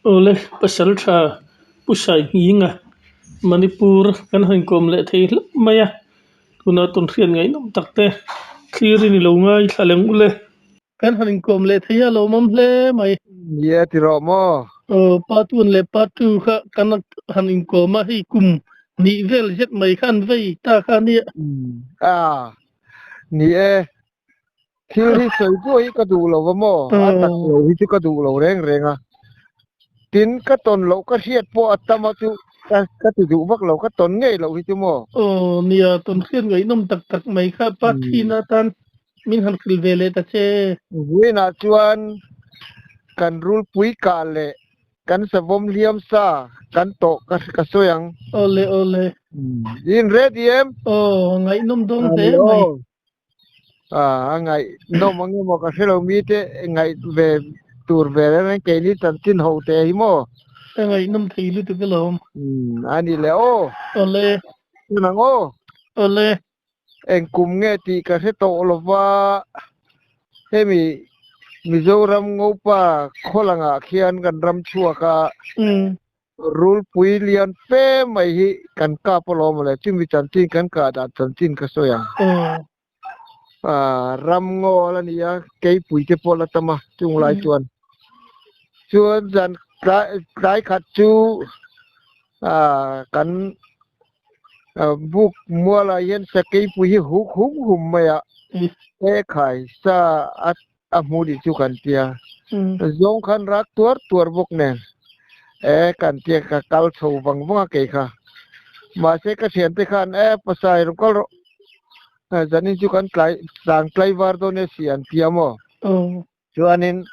Awle pasaltha Pu Sainghinga Manipur kan han kawm leh thei hlauh mai a, tunah tawnhriat ngaihnawm tak te thlir in i lo ngaithla leng ule. Kan han inkawm leh thei a lawmawm hle mai. Nia ti rawh maw? Aw part one leh part two kha kan han inkawm a, hei kum hnih vel zet mai kha an vei ta kha a nia. A ni e, thil hi sawi duah hi ka duh lo va maw? A tak lo hi chu ka duh lo reng reng a. Tin, ka tawn loh ka hriat pawh a tam a chu ka ti duh vak lo, ka tawn ngei loh hi chu maw? Aw nia, tawn hriat ngaihnawm tak tak mai kha part three na atan Min han hrilh ve leh ta che. Vawiinah chuan kan rulpui kah leh kan savawm hliam sa kan tawh ka ka sawi ang. Awle awle. In ready em? Aw, ngaihnawm dawn hle mai. A ngaihnawm ang emaw ka hre lo mite ngaih ve tur ve reng reng keini chanchin ho te hi maw? Ka ngaihnawm thei lutuk alawm. A ni le aw. Awle. Chun ang aw. Awle. Eng kum nge tih ka hre tawh lo va, hemi Mizoram Ngopa khawlangah khian kan ram chhuak a, rulpui lian fe mai hi kan kap alawm le, chumi chanchin kan kah dan chanchin ka sawi ang. Ram ngawl a ni a, keipui te pawh la tam a chung lai chuan. Chuan zan tlai khat chu kan Buk mualah hian sakeipui hi huk hum hum mai a, he khai sa a hmu tih chu kan tia. Zawng khan rak tuar tuar bawk nen e kan tia ka kal chho vang vang a kei kha. Mahse ka thiante khan e pasai rawn kal rawh zanin chu kan tlai chang tlaivar dawn e si an tia maw. Chuanin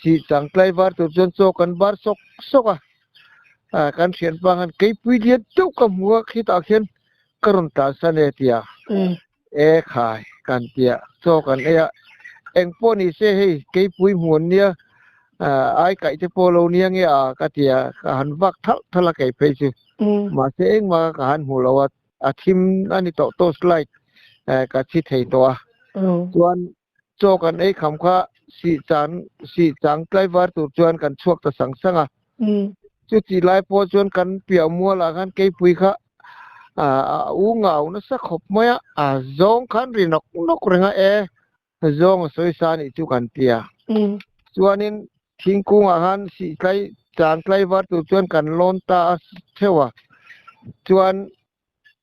sih chang tlaivar tur chuan chaw kan bar sawk sawk a, ah kan thian pa khan keipui lian deuh ka hmu a khitah khian ka rawn tlansan e tia e khai kan tia chaw kan ei a, eng pawh ni se hei keipui hmu an nia ah ai kaih te pawh lo nia nge a ka tia ka han vak thalh thalh a kei phei chu mahse engmah ka han hmu lo a, a thim a ni tawh torch light ka chhi thei tawh a chuan Chaw kan ei kham kha sih chang sih chang tlaivar tur chuan kan chhuak ta sang sang a. Chuti lai pawh chuan kan piah mualah khan keipui kha a u ngau nasa khawp mai a, a zawng khan ri nawk nawk reng a, e zawng a sawi sa anih chu kan ti a. Chuanin thingkungah khan sih tlai chang tlaivar tur chuan kan lawn ta a theuh a, chuan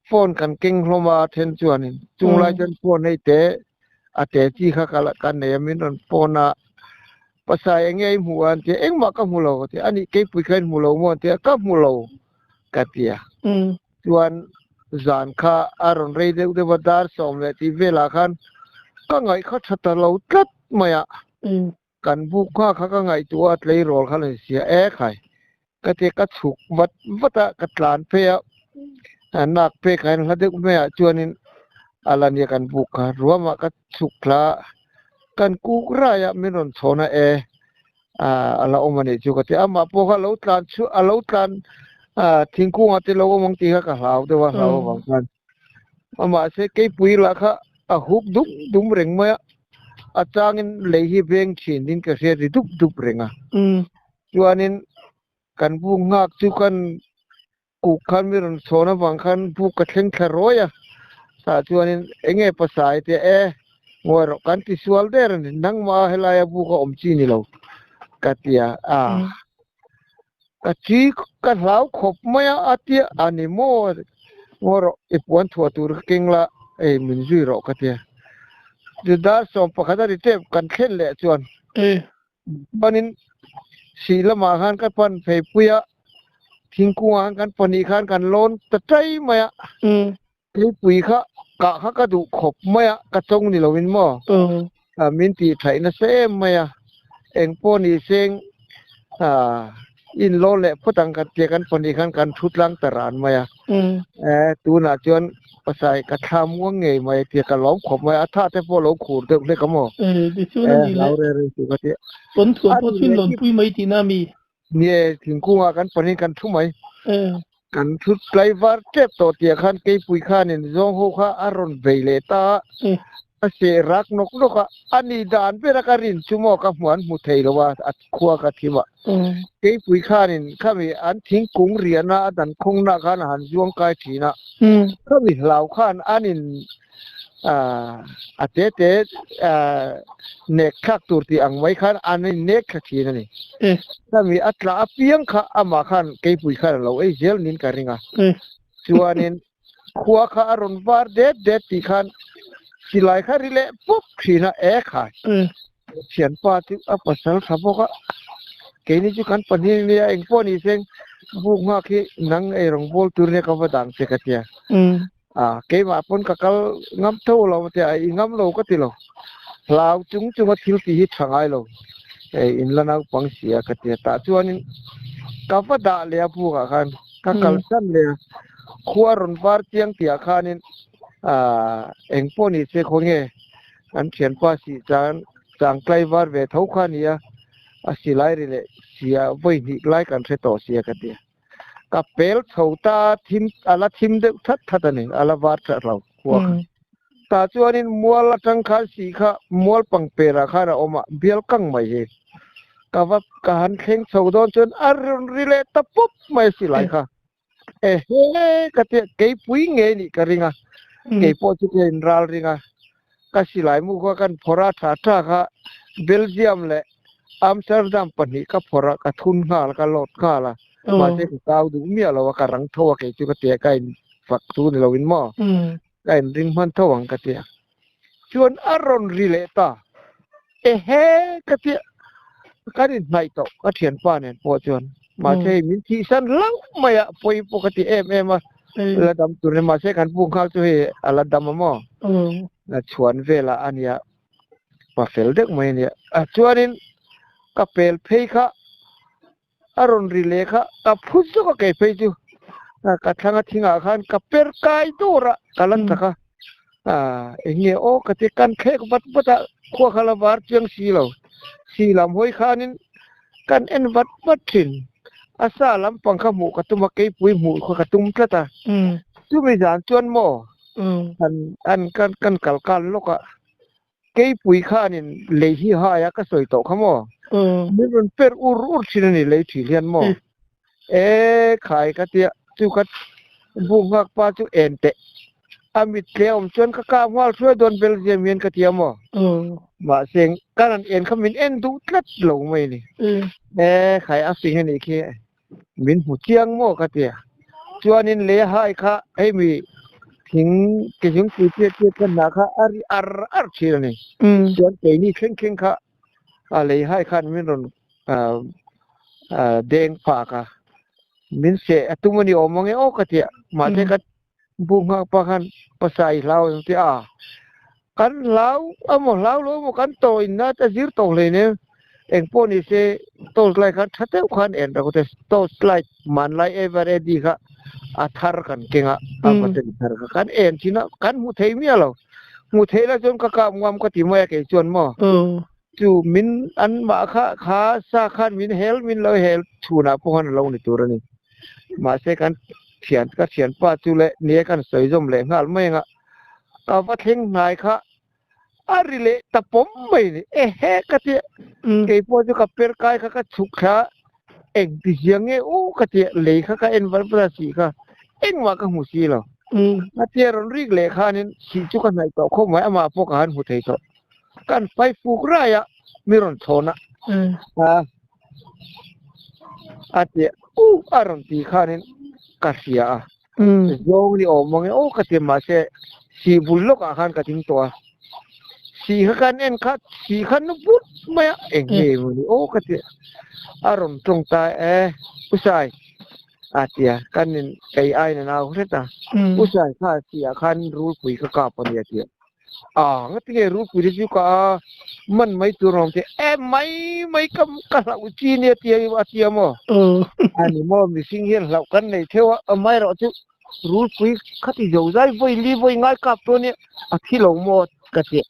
phone kan keng hlawm a then chuanin chung lai chuan phone hei te a te chi kha ka ka nei a min rawn phone a pasai eng nge i hmuh a an tia engmah ka hmu lo ka tia anih keipui kha in hmu lo maw an tia ka hmu lo ka tia chuan zan kha a rawn rei deuh deuh a dar sawm leh tih velah khan ka ngaih kha tha ta lo tlat mai a. Kan buk kha kha ka ngaihtuah a tleirawl kha lo insia e khai ka ti a ka chhuk vat vat a ka tlan phei a nak phei kha hian hla deuh maiah chuanin a la nia kan buk kha ruamah ka chhuk thla a kan kuk raiah min rawn chhawn a e a la awm a nih chu ka ti a amah pawh kha a lo tlan chhuah a lo tlan thingkungah te lo awm ang tih kha ka hlau deuh a hlau avang khan. Mahse keipui lah kha a huk dup dup reng mai a, a changin lei hi veng thin in ka hria ri dup dup reng a. Chuanin kan buk nghak chu kan kuk khan mi rawn chhawn avang khan buk ka thleng thla rawi a, tah chuanin eng nge pasai tia e ngawi rawh kan ti sual der a ni, nangmah helaia buk a awm chi ni lo ka ti a, a. Ka chi ka hlau khawp mai a, a tia a ni maw ngaw rawh i puan thuah tur ka keng la ei min zui rawh ka tia. Chu dar 11 a ri tep kan thlen leh chuan panin sih lamah khan ka pan phei pui a, thingkungah khan kan pahnih khan kan lawn ta chai mai a, keipui kha kah kha ka duh khawp mai a, ka chawng ni lovin maw min tih thaih nasa em mai a, engpawh ni seng in law leh phawt ang kan tia kan pahnih khan kan thu tlang ta ran mai a, tunah chuan pasai ka thla muang ngei mai tia ka lawm khawp mai a, tha te pawh lo khur deuh hlek a maw, hlau reng reng chu ka tia. Pawn thuam pawh chu in lawnpui mai tihna a mi? Nie, thingkungah kan pahnih kan thu mai. Kan thu tlaivar tep tawh tih ah khan keipui khanin zawng ho kha a rawn vei leh ta a. A seh rak nawk nawk a, a nih dan bera ka rin chu maw ka hmu an hmu thei lo a, a khua ka thim a. Keipui khanin khami an thingkung riahna a dan khawngna khan a han zuang kai thin a, khami hlau khan an in a te te nek thlak tur tih ang mai khan an in nek thla thin a ni. Khami a tla apiang kha amah khan keipui khan a lo ei zel niin ka ring a. Chuanin Khua kha a rawn var det det tih khan silai kha ri leh pup thin a, e khai. Thianpa chu a pasal tha bawk a, keini chu kan pahnih nia engpawh ni seng buk nghak hi nang ei rawn bawl tur nia ka va dang che ka tia. A keimah pawn ka kal ngam tho lo tia i ngam lo ka ti lo. Hlau chung chunga thil tih hi tha ngai lo. Ei in la naupang sia ka tia tah chuanin ka va dah leh a bukah khan ka kalsan leh a. Khua rawn var chiang tihah khanin aah eng pawh ni se khaw nge an thianpa sih chang chang tlai var ve tho kha a ni a, a silai ri leh sia vawi hnih lai kan hre tawh sia ka ti a. Ka pel chho ta thim a la thim deuh that that a ni, a la var that lo khua kha. Tah chuanin mual atang khan sih kha mual pangperah khan a awm a, bial kang mai hi. Ka va ka han thleng chho dawn chuan a rawn ri leh ta pup mai a silai kha. Ehe ka tia keipui ngei nih ka ring a, keipawh chu ka inral ring a, ka silai mu kha kan phawrh a tha tha kha Belgium leh Amsterdam pahnih ka phawrh a, ka thun nghal a, ka load nghal a, mahse ka kau duh miah lo a, ka rang tho a kei chu ka tia ka in fak chu ni lo in maw ka in ring hman tho ang ka tia. Chuan a rawn ri leh ta, Ehe ka tia kan inhnaih tawh ka thianpa nen pawh chuan mahse hei min thihsan hlauh mai a pawi pawh ka ti em em a la dam tur ni mahse kan buk nghal chu hei a la dam a maw la chhuan velah a nia pa fel deuh mai a nia chuanin ka pel phei kha A rawn ri leh kha ka phu zawk a kei phei chu ka thlang a thingah khan ka per kai dawr a ka la chak a eng nge aw ka ti kan thlek vat vat a khua kha la var chiang si lo si lam hawi khanin kan en vat vat thin a sa lampang kha hmuh ka tum a keipui hmuh kha ka tum tlat a chumi zan chuan maw an an kan kal kal lawk a. Keipui khanin lei hi hai a ka sawi tawh kha maw? Min rawn per ur ur thin a ni lei thil hian maw? E khai ka tia chu ka buk nghak pa chu en teh a mit tle awm chuan ka kap nghal hruai dawn Belgium hian ka tia maw? Mahse ka rawn en kha min en duh tlat lo mai a ni. E khai a fing a nih khi. Min hmu chiang maw ka tia. Chuanin lei a hai kha hei mi thing ke zungpui chiat chiat ka hnah kha a ri ar ar thin a ni. Chuan keini thleng thleng kha a lei hai khan min rawn deng phak a. Min seh a tum a ni awm ang e aw ka tia. Mahse ka bu nghak pa khan pasa i hlau ang tia a kan hlau amaw hlau lo amaw kan tawh in na a zir tawh hlei nen eng pawh ni se torch light kha tha deuh khan en rawh te torch light hmanlai ever ready kha a thar kan keng a a button thar kha kan en thin a kan hmu thei miah lo hmu thei la chuan ka kap ngam ka ti mai a kei chuan maw chu min an mah kha kha sa khan min hel min lo hel chhunah pawh khan a lo ni tur a ni mahse kan thian ka thianpa chu leh nia kan sawi zawm leh nghal mai anga ka va thleng hnai kha a ri leh ta pawm mai ni ehe ka tia keipawh chu ka per kai kha ka chhuk thla eng ti ziang nge u ka tia lei kha ka en vat vat a sih kha engmah ka hmu si lo a tia rawn rik leh khanin sih chu ka hnaih tawh khawp mai amah pawh ka han hmu thei tawh kan fai fuk rai a mi rawn chhawn a a A ti u a rawn tih khanin ka hria a, zawng ni awm ang e aw ka ti mahse sih bul lawkah khan ka ding tawh a, sih kha kan en kha sih kha nu but mai a eng nge maw ni aw ka ti a rawn tawng ta e U Sai a ti a, kan in kei aiin a nau hret a, U Sai kha sih ah khan rulpui ka kap a ni a ti a. A ngati nge rulpui te chu ka man mai tur awm te e mai mai ka ka hlauh chi nia tia a tia maw ani maw mihring hian hlauh kan nei theuh a amaherawh chu rulpui khati zo zai vawi li vawi ngai kap tur ania a thi lo maw ka ti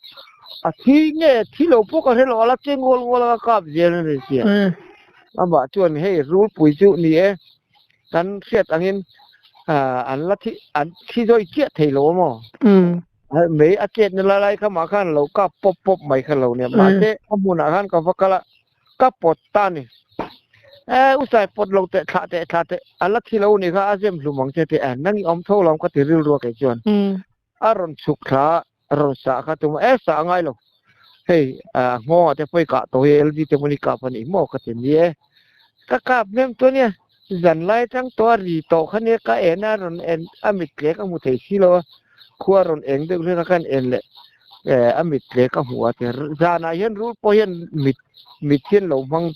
a thi nge thi lo pawh ka hre lo a la che ngawl ngawl a ka kap zel a ni sia amah chuan hei rulpui chu ni e kan hriat angin an la thi an thi zawi chiah thei lo a maw. Mei a chet na lai lai kha mah khan lo kap pawp pawp mai kha lo nia. Mahse a hmunah khan ka va kal a, ka pawt ta a ni. E usai pawt lo teh thlah teh thlah teh a la thi lo nih kha a zem hlum ang che teh a nang i awm tho lo ang ka ti rilru a kei chuan. A rawn chhuk thla a, rawn sah kha tum a, e sah a ngai lo. Hei a nghawngah te pawh i kah tawh hi LD te pawhin i kap a nih maw ka ti ni e. Ka kap hnem tawh nia, zan lai atang tawh a ri tawh kha nia ka en a rawn en a mit tle ka hmu thei si lo a, khua rawn eng deuh hlek a kan en leh a mit tle ka hmu a ti. Zanah hian rul pawh hian mit mit hian lo hmang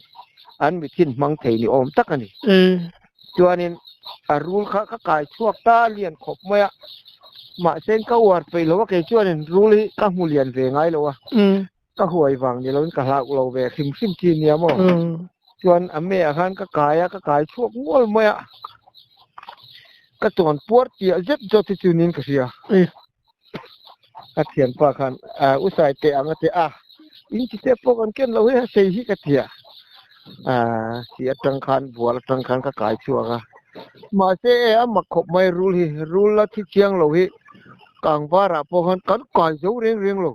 an mit hian hmang thei ni awm tak a ni. Chuanin a rul kha ka kai chhuak ta a lian khawp mai a, mahse ka uar peih lo a kei chuanin rul hi ka hmu lian ve ngai lo a, ka huai vang ni loin ka hlauh lo ve hrim hrim chi nia maw. Chuan a me ah khan ka kai a, ka kai chhuak mual mai a, ka chuan puar tiah zet zawt hi chu niin ka hria. A thianpa khan u sai teh ang a ti a, in chi te pawh kan ken lo hi a sei hi ka ti a, si atang khan bual atang khan ka kai chhuak a, mahse e a mak khawp mai rul hi, rul la thi chiang lo hi kangvarah pawh khan kan kai zo reng reng lo.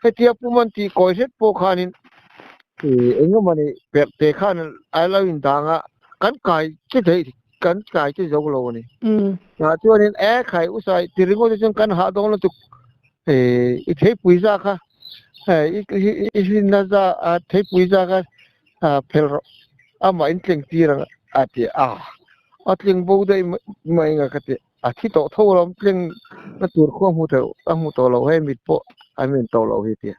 Hetia pum an tih kawi hret pawh khanin eng emaw ni perh te khan a lo indang a, kan kai che theih kan kai che zo lo a ni. Tah chuanin e khai usai ti ringawt te chuan kan hah dawn lutuk i theipui za kha i hlinna za a theipui za kha phelh rawh amah in tleng tir ang a ti a, a tleng bo daih mai ang a ka ti. A thi tawh tho lo tleng na tur khu a hmu teuh a hmu tawh lo hei mit pawh a men tawh lo hi tia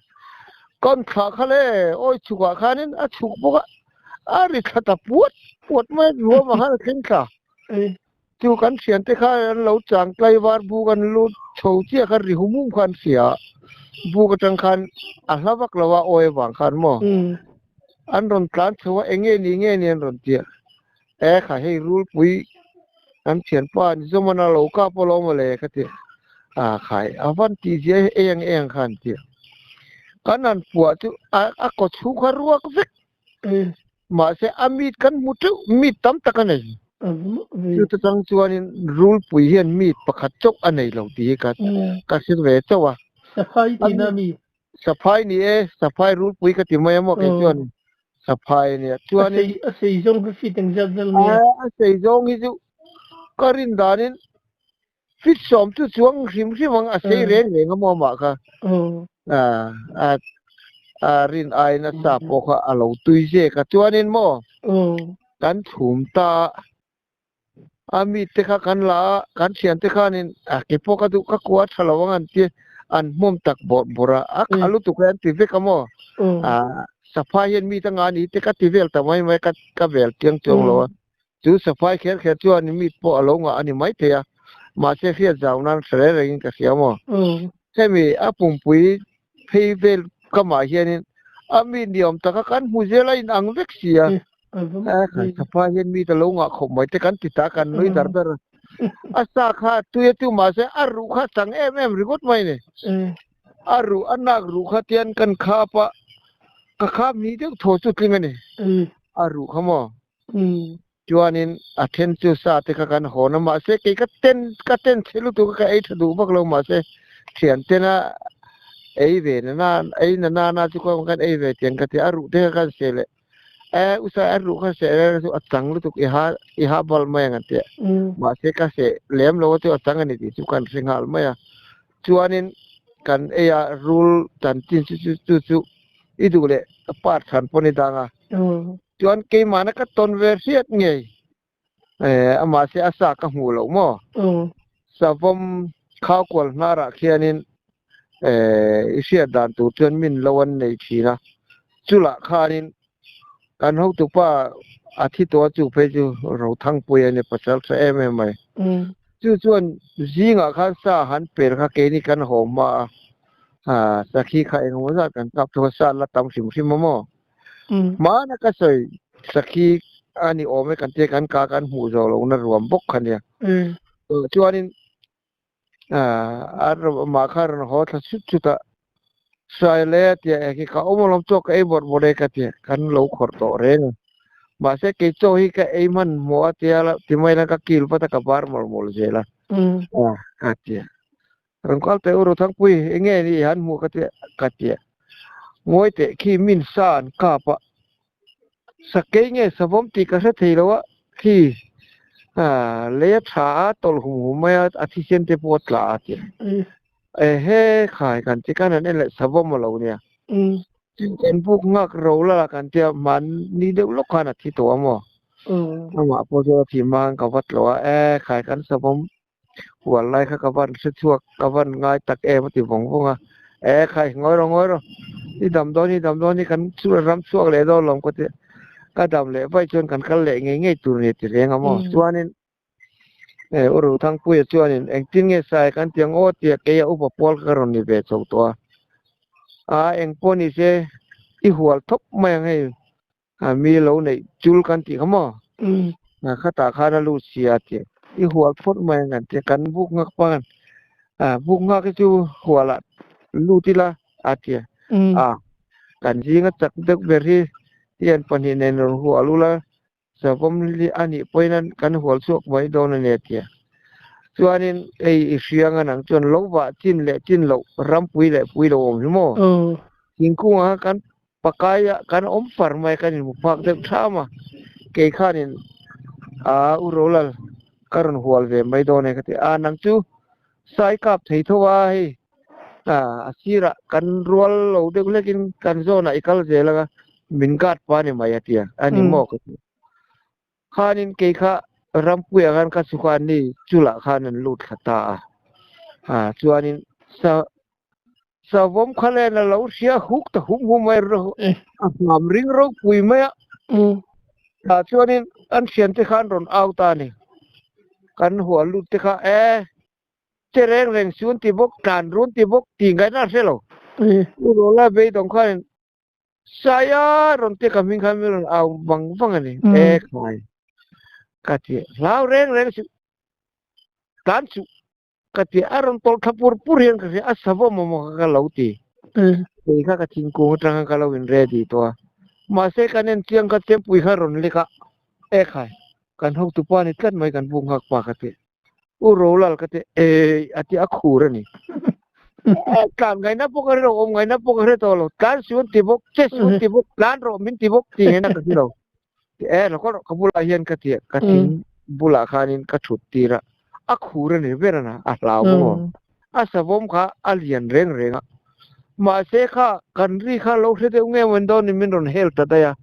kan thlah kha le awi chhuk ah khanin a chhuk bawk a a ri thla ta puat puat mai a ruam ah khan a thleng thla chu kan thian te kha an lo chang tlaivar buk an lut chho chiah kha ri hum hum kha an hria buk atang khan a hla vak lo a awi avang khan maw an rawn tlan chho a eng nge ni nge ni an rawn tia E kha hei rulpui kan thianpa ni zawm a lo kap aw lo mawle ka ti a khai a van tih zia hi ei ang ei ang kha an ti a kan han puah chu a a kaw chhung kha ruak vek mahse a meat kan hmu teuh meat tam tak a nei chute chang chuanin rulpui hian meat pakhat chauh a nei lo tih hi ka ka hre ve chauh a. Saphai tihna a mi? Saphai ni e, saphai rulpui ka ti mai a maw kei chuan saphai a nia. Chuanin A sei zawng hi fit engzat vel nge? A sei zawng hi chu ka rin danin fit sawm chu chuang hrim hrim ang a sei reng reng a maw amah kha. A rin aiin a sa pawh kha a lo tui zek a. Chuanin maw kan chhum ta a. A mi te kha kan la a, kan thian te khanin a ke pawh ka duh ka kua tha lo ang an ti an hmawm tak bawrh bawrh a, a kha lutuk hi an ti vek a maw? A saphai hian mi ta nga ni te ka ti vel ta mai mai ka ka vel chiang chuang lo a, chu saphai kher kher chuan mi pawh a lo ngah a ni mai thei a, mahse hriat zau nan hre reng rengin ka hria maw? Hemi a pumpui phei vel kamah hianin a mi ni awm taka kan hmu zel a inang vek si a. Sapa hian mi ta lo ngah khawp mai te kan ti ta kan nui dar dar a. A sa kha tui a chu mahse a ruh kha chang em em ringawt mai ni. A ruh a nak ruh kha tian kan khap a, ka khap hnih deuh thaw chu tling a ni. A ruh kha maw? Chuanin a then chu sa te kha kan hawn a mahse kei ka ten ka ten chhe lutuk a ka ei tha duh vak lo mahse thian tena ei ve na na ei na na na chu kan ei ve tiang ka ti a ruh te kha kan seh leh e usai a ruh kha seh reng chu a chang lutuk i ha i ha bal mai ang an ti a mahse ka seh lem lo a chu a chang a ni tih chu kan hre nghal mai a chuanin kan ei a rul chanchin chu chu chu chu i duh leh part hran pawh ni dang a. Chuan keimahna ka tawn ve hriat ngei. Amah se a sa ka hmuh loh maw? Savawm khau kual hnarah khianin i hriat dan tur chuan min lo an nei thin a. Chulah khanin kan hotupa a thi tawh a chu phei chu Rothangpui a ni pasal tha em em mai. Chu chuan zingah khan sa han pel kha keini kan haw hma a, sakhi kha engemaw zat kan kap thung a, sa la tam hrim hrim a maw? Hmana ka sawi sakhi a ni awm e kan tia kan ka kan hmuh zawh lohna ruam bawk kha nia. Chuanin a mah kha rawn haw thla chut chut a, Sawi le a tia e khi ka awm alawm chaw ka ei bawrh bawrh e ka tia kan lo khawrh tawh reng a. Mahse kei chaw hi ka ei hman hmuh a tia ti mai la ka kil vat a ka bar mawlh mawlh zel a ka tia. Rawn kal teh u Rothangpui enge ni i han hmuh ka ti ka ti a. Ngawi teh khi min sa an kap a, sakei nge savawm tih ka hre thei lo a, khi lei a tha a tawlh hum hum mai a, a thisen te pawh a tla a ti a. Ehe khai kan ti khan an en leh savawm a lo nia. Kan buk nghak ro la kan tia mahni deuh lawk khan a thi tawh a maw? Amah pawh chu a thi hma khan ka va tlawh a, e khai kan savawm hual lai kha ka van hre chhuak ka van ngai tak em a ti vawng vawng a, e khai ngawi rawh ngawi rawh i dam dawn i dam dawn hi kan ram chhuak leh dawn lawm ka ti ka dam leh vaih chuan kan kal leh ngei ngei tur a ni a ti reng a maw chuanin e u Rothangpuia chuanin engtin nge sai kan ti ang aw tia kei a upa pawl kha ka rawn ni ve chho tawh a a eng pawh ni se i hual thawp mai ang hei Mi lo neih chul kan tih kha maw? Khatah khan a lut si a tih. I hual phawt mai ang kan ti a, kan buk nghak pang an. Buk nghak hi chu hualah lut ila a ti a. A, kan zinga chak deuh ber hi hian pahnih nen rawn hual ula, savawm a nih pawhin kan hual chhuak mai dawn a ni a ti a. Chuanin hei i hria ang a nang chuan lo vah chin leh chin loh rampui leh pui lo awm hi maw? Thingkungah khan kan Pakai ah kan awm far mai kan inhmu phak deuh tham a, kei khanin aa u Rolal ka rawn hual ve mai dawn e ka ti a, nang chu sai kap thei tho a hei a sirah kan rual lo deuh hlekin kan zawnah i kal zel anga min guard pa ni mai a ti a, a ni maw ka ti. Khanin kei kha rampuiah khan ka chhuk a, ni chulah khan an lut thla ta a. A chuanin sa savawm kha len a lo hria huk ta hum hum mai a hngam ring ropui mai a. Tah chuanin an thiante kha an rawn au ta a ni. Kan hual lut te kha e che reng reng su an ti bawk, tlan ru an ti bawk tih ngaihna a hre lo. U Rawla beidawng khanin Saia rawn te ka hming khan min rawn au vang vang a ni. E khai ka ti hlau reng reng suh tlan suh ka ti a rawn tawlh thla pur pur hian ka hria a sava maw kha ka lo ti. Kei kha ka thingkung atang khan ka lo in ready tawh a mahse kan en chiang kha chempui kha rawn lek a e khai kan hotupa ni tlat mai kan buk nghak pa ka ti. U Rolal ka ti e a ti a khur a ni. Tlan ngaihna pawh ka hre lo, awm ngaihna pawh ka hre tawh lo. Tlan su an ti bawk, che su an ti bawk, tlan rawh min ti bawk tih ngaihna ka hre lo. E lo kawr ka bulah hian ka ti a, ka thing bulah khanin ka thut tir a, a khur a ni ber a na, a hlau bawk aw. A savawm kha a lian reng reng a, mahse kha kan ri kha lo hre deuh nge maw dawn ni min rawn hel ta daih a,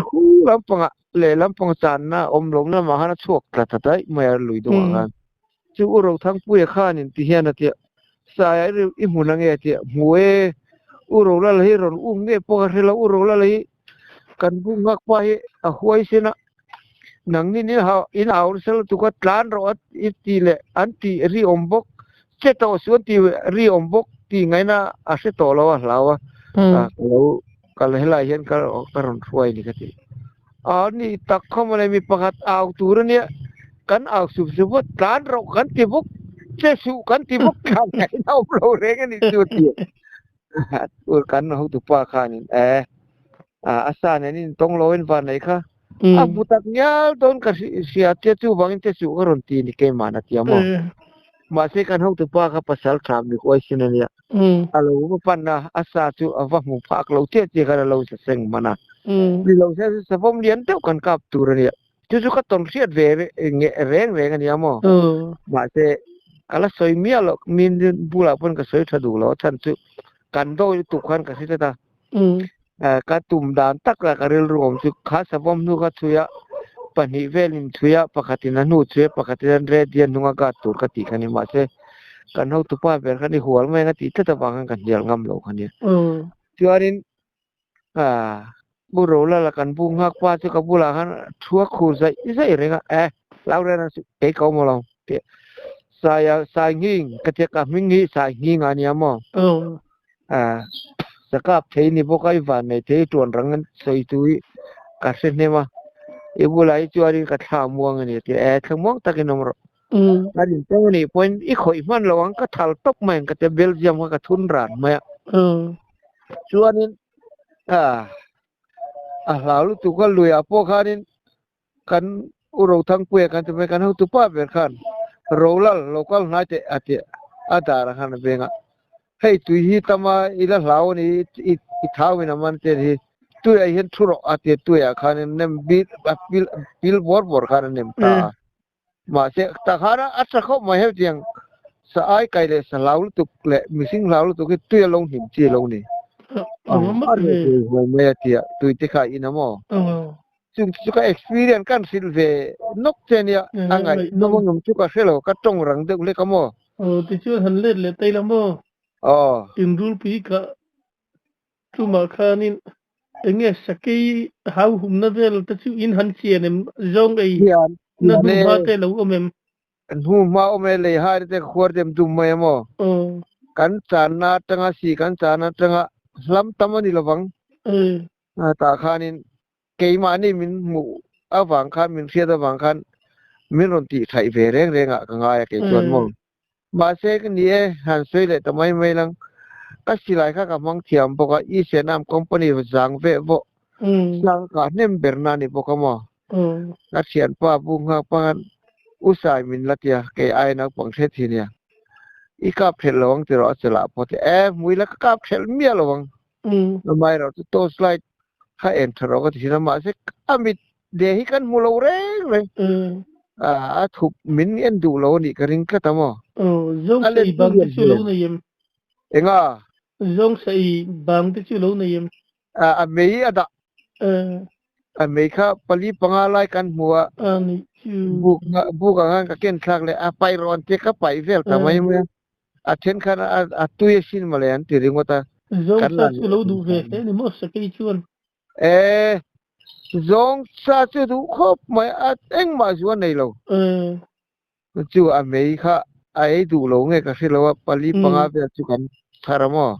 khu lampangah lehlam pang channa awm lo lamah khan a chhuak tla ta daih mai a lui dawngah khan. Chu U Rothangpuia khanin ti hian a tia, Saia i i hmun ange a tia, Hmu e, U Rolala hi rawn um nge pawh ka hre lo, U Rolala hi kan bu nghak pa hi a huai sin a, nangnin in hau in au nasa lutuk a, tlan rawh a i ti leh an tih ri awm bawk, che tawh suh an tih ri awm bawk tih ngaihna a hre tawh lo a hlau a, ka lo Kal helai hian ka ka rawn hruai ni ka ti. A ni tak kha mawle mi pakhat au tur ania kan au sup sup a tlan rawh kan ti bawk che suh kan ti bawk tlan ngaihna awm lo reng a nih chu a ti a. Kan hotupa khanin e a sa nen in tawng lo in van nei kha a hmu tak ngial dawn ka hria che chuvangin che suh ka rawn ti ni keimah na ti a maw. Mahse kan hotupa kha pasal tha mi huaisin ania. A lo va pan a, a sa chu a va hmu phak lo chiah chiah khan a lo sa seng hman a. Ni lo se savawm lian deuh kan kap tur a nia. Chu chu ka tawn hriat ve reng reng a nia maw. Mahse ka la sawi miah loh, min bulah pawn ka sawi tha duh lo a chhan chu kan dawi lutuk khan ka hre tlat a. Ka tum dan tak lah ka rilru awm chu kha savawm hnu kha chhui a, pahnih velin chhui a, pakhatin a hnu chhui a, pakhatin an ready a hnunga guard tur ka tih kha ni. Mahse, kan hotupa ber khan i hual mai ang a tih tlat avang khan ka hnial ngam lo kha nia. Chuanin Pu Rolala kan bu nghak pa chu ka bulah khan thu a khur zaih zaih reng a, eh hlau reng reng suh kei ka awm lo tih Saia Sainghing ka tia ka hming hi Sainghing a nia maw? Sakap thei ni bawk a i van nei thei tuan rang an sawi chu i ka hre hnem a i bulah hi chuanin ka thla muang a ni a ti a, e thla muang takin awm rawh kan intawng a nih pawhin i khawih hman lo ang ka thal tawp mai ang ka tia Belgium kha ka thun ran mai a chuanin a hlau lutuk a luiah pawh khanin kan u Rothangpuia kan ti mai kan hotu pa ber khan Rolal lo kal hnai teh a ti. A darah khan a veng a, hei tui hi tama i la hlau a ni, i i thau in a man te hi tuiah hian thu rawh a ti a, tuiah khanin nem bil a pil pil bawr bawr khan a nem ta a. Mahse tah khan a tha khawp mai hetiang sa ai kai leh sa hlau lutuk leh mihring hlau lutuk hi tui a lo hnim chi a lo ni. A reh ve huai mai a tia tui te kha in a maw? Chung chu ka experience kan hrilh ve nawk che ania, a ngaihnawm a ngam chu ka hre lo, ka tawng rang deuh hlek a maw? Aw tichuan han let leh tai la maw? Aw. Inrulpui ka Chumah khanin eng nge sakei hau humna vel te chu in han chian em? Zawng ei na hnu hma te lo awm em? Hnu hma awm e, lei hai te ka khuar dem dum mai em aw? Kan channa atanga si kan channa atanga hlam tam a ni lovang. Tah khanin keimahni min hmuh avang khan min hriat avang khan min rawn tih thaih ve reng reng ah ka ngai a kei chuan maw? Mahse ka ni e, han sawi leh ta mai mai lang. Ka silai kha ka hmang thiam bawk a, i Senam company zang veh vawh sang ka hnem ber na a ni bawk a maw? Ka thianpa bu nghak pangan u Sai min la tia, kei ai naupang hre thi nia. I kap thelh lo ang tiraw a chalah pawh tia, e hmui la ka kap thelh miah lo ang. Amaherawh chu torch light kha en tha rawh ka ti thin a, mahse a mit leh hi kan hmu lo reng reng. A thup min en duh lo a nih ka ring tlat a maw? Zawng A sa len i chu bang te lian chu lo hmel. nei em? Enga? Zawng sa i bang te chu lo nei em? A mei a dah. A mei kha pali panga lai kan hmu a. A nih chu. Buk buk ang khan ka ken thlak leh a paih rawn te ka paih vel ta mai mai a. A then khan a tui a sin mawle an ti ringawt a. Zawng Kan sa la chu lo duh ve hle ni maw sakei chuan? E, zawng sa chu duh khawp mai a, engmah zu a nei lo. Chu a mei kha a ei duh lo nge ka hre lo a, pali panga vel chu kan thar a maw?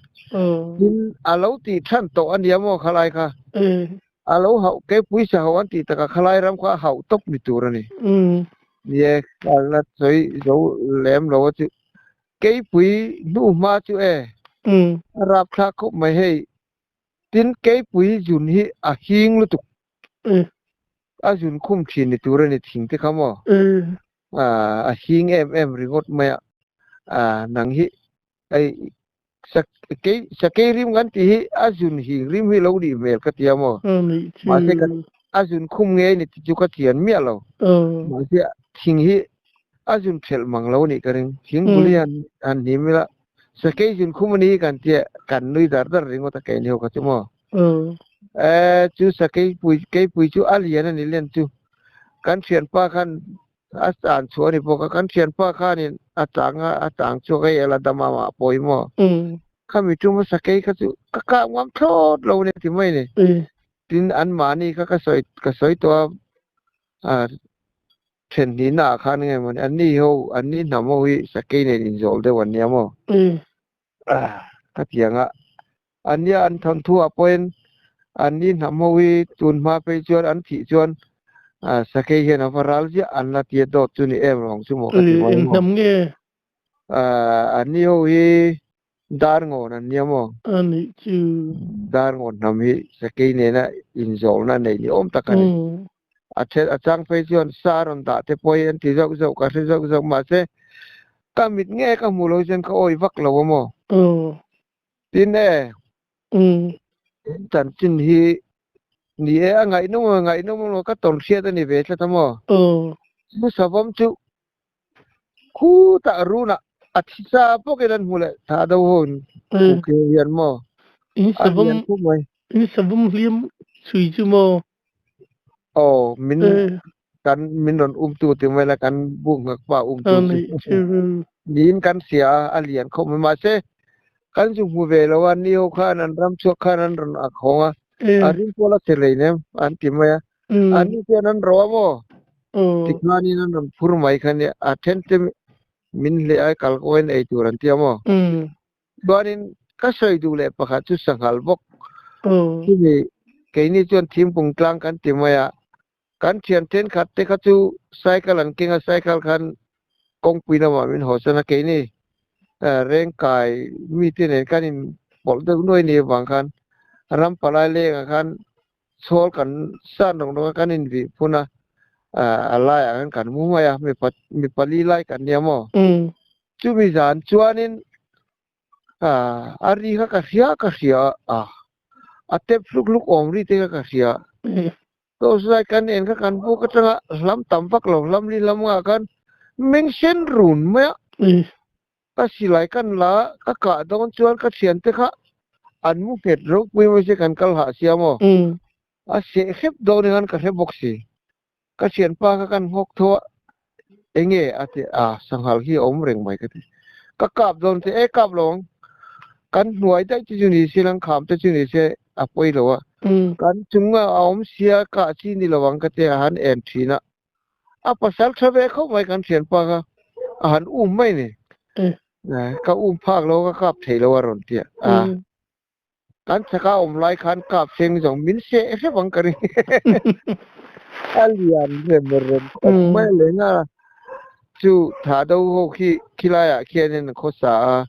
Tin, a lo tih than tawh a nia maw khalai kha? A lo hauh, keipui sa ho an tih takah khalai ram kha a hauh tawp ni tur a ni. Ni e, ka la sawi zo lem lo a chu. Keipui hnu hma chu e, a rapthlak khawp mai hei. Tin, keipui zun hi a hing lutuk. A zun khum thin ni tur a ni thing te kha maw? A hing em em ringawt mai a, nang hi Sakei sakei rim kan tih hi a zun hing rim hi lo nih hmel ka ti a maw? Mahse ka a zun khum ngei ni tih chu ka chian miah lo. Mahse thing hi a zun thelh mang lo nih ka ring. Thing bul hi han han hnim ila sakei zun khum a ni hi kan tia kan nui dar dar ringawt a keini ho kha chu maw? E chu sakei pui keipui chu a lian a ni len chu. Kan thianpa khan A tan chhuah a ni bawk a, kan thianpa khanin a tang a, a tang chhuak a ela dam a mah pawi maw? Khami tum hmasa kei kha chu ka kah ngam thlawt lo a ni ti mai ni. Tin, anmahni kha ka sawi ka sawi tawh a, a then hnihna ah khan nge mawni, anni ho, anni hnam ho hi sakei nen inzawlh deuh an nia maw? Ka ti ang a, Ania an thawnthu ah pawhin anni hnam ho hi tun hma phei chuan an thih chuan sakei hian a va ral ziah an la tia dawt chu ni em rawng chu maw ka ti mai Eng maw. hnam nge? Anni ho hi Darngawn an nia maw? A nih chu. Darngawn hnam hi sakei nena inzawlna nei ni awm tak a ni. A then a chang phei chuan sa rawn dah te pawh hi an ti zauh zauh ka hre zauh zauh mahse ka mit nge ka hmuh lo chuan ka awi vak lo a maw? Tin e, in chanchin hi ni e, a ngaihnawm a ngaihnawm emaw ka tawn hriat a ni ve tlat a maw? Chu savawm chu khutah runah a thi sa bawkin an hmu leh tha do ho in ku ke hian maw? A lian khawp mai. In savawm hliam chhui chu maw? Aw, min kan min rawn umtu ti mai la kan bu nghak pa umtu chu niin kan hria a, a lian khawp mai. Mahse, kan zu hmu ve lo a, ni ho khan an ram chhuak khan an rawn ak hawng a, a ring pawh la che hlei nem an ti mai a. An ni chuan an ro a maw? Tikhanin an rawn phur mai kha nia, a then te min hleh a kal kawiin ei tur an ti a maw? Chuanin ka sawi duh leh pakhat chu sanghal bawk. Chumi keini chuan thingpung tlang kan ti mai a, kan thian thenkhat te kha chu cycle an keng a, cycle khan kawngpui lamah min haw san a, keini rengkai mite nen kan inpawlh deuh nuai ni avang khan ram palai lengah khan chhawl kan san rawng rawng a, kan invih phun a, a laiah khan kan mu mai a, mipa pali lai kan nia maw? Chumi zan chuanin a ri kha ka hria ka hria a, a tep hluk hluk awm ri te kha ka hria. Torchlight kan en kha kan buk atanga hlam tam vak lo, hlam li hlam ngah khan meng sen run mai a. Ka silai kan la a, ka kah dawn chuan ka thiante kha an mu nghet ropui mai se kan kal hah sia maw? A seh hrep dawn in khan ka hre bawk si. Ka thianpa kha kan nghawk tho a, enge a ti a, sanghal hi a awm reng mai ka ti. Ka kap dawn che, e kap lo ang, kan hnuai daih te chu ni se lang kham te chu ni se a pawi lo a, kan chunga a awm sia kah chi ni lo ang ka ti a, a han en thin a. A pasal tha ve khawp mai kan thianpa kha a han um mai ni. Ka um phak lo ka kap thei lo a rawn ti a. Kan chaka awm lai khan kap seng zawng min seh hrep ang ka ring. A lian rem rem khawp mai a leng a. Chu tha do ho khi khilaiah khianin an khawsa a,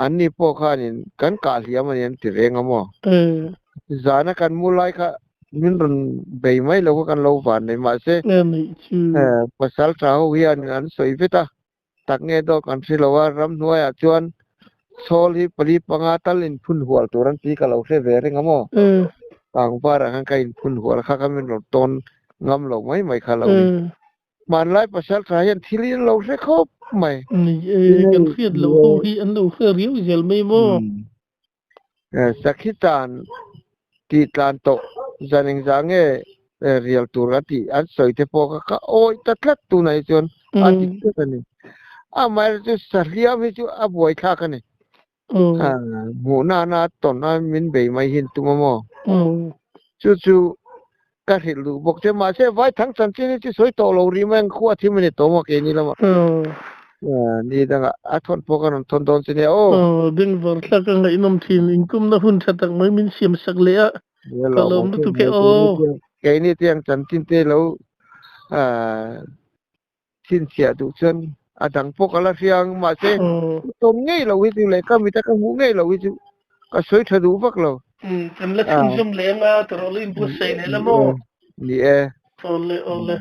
anni pawh khanin kan kah hliam a ni an ti reng a maw? Zana kan mu lai kha min rawn bei mai lo kha kan lo van nei mahse pasal tha ho hian an sawi vet a, tak nge dawt kan hre lo a, ramhnuaiah chuan chhawl hi pali panga tal inphun hual tur an ti ka lo hre ve reng a maw? Kangvarah khan ka inphun hual kha kha min rawn tawn ngam lo mai mai kha lo ni. Hmanlai pasal tha hian thil hi an lo hre khawp mai. Ni e, kan hriat loh ho hi an lo hre riau zel mai maw? Sakhi tan tih tlan tawh zan engzah nge rial tur a tih an sawi te pawh kha ka awih ta tlat tunah hi chuan a dik tlat a ni. Amaherawhchu chu sahliam hi chu a buaithlak a ni. Hmuh nana tawn a min bei mai hi an tum a maw? Chu chu ka hrilh duh bawk che. Mahse Vaithang chanchin hi chu sawi tawh lo rih mai ang khua thim a ni tawh maw keini lamah. Ni dangah a thawn pawh ka rawn thawn dawn che nia aw. Bengvar thlak a ngaihnawm thin. Inkumna hun tha tak mai min siam sak leh a, ka lawm lutuk e aw. Keini tiang chanchin te lo chhinchhiah duh chuan a dang pawh ka la hria ang mahse ka tawm ngei lo hi chu leh ka mita ka hmuh ngei lo hi chu ka sawi tha duh vak lo. Kan la chhunzawm leh anga tawrh lo inbuatsaih leh la maw? Ni e. Awle awle.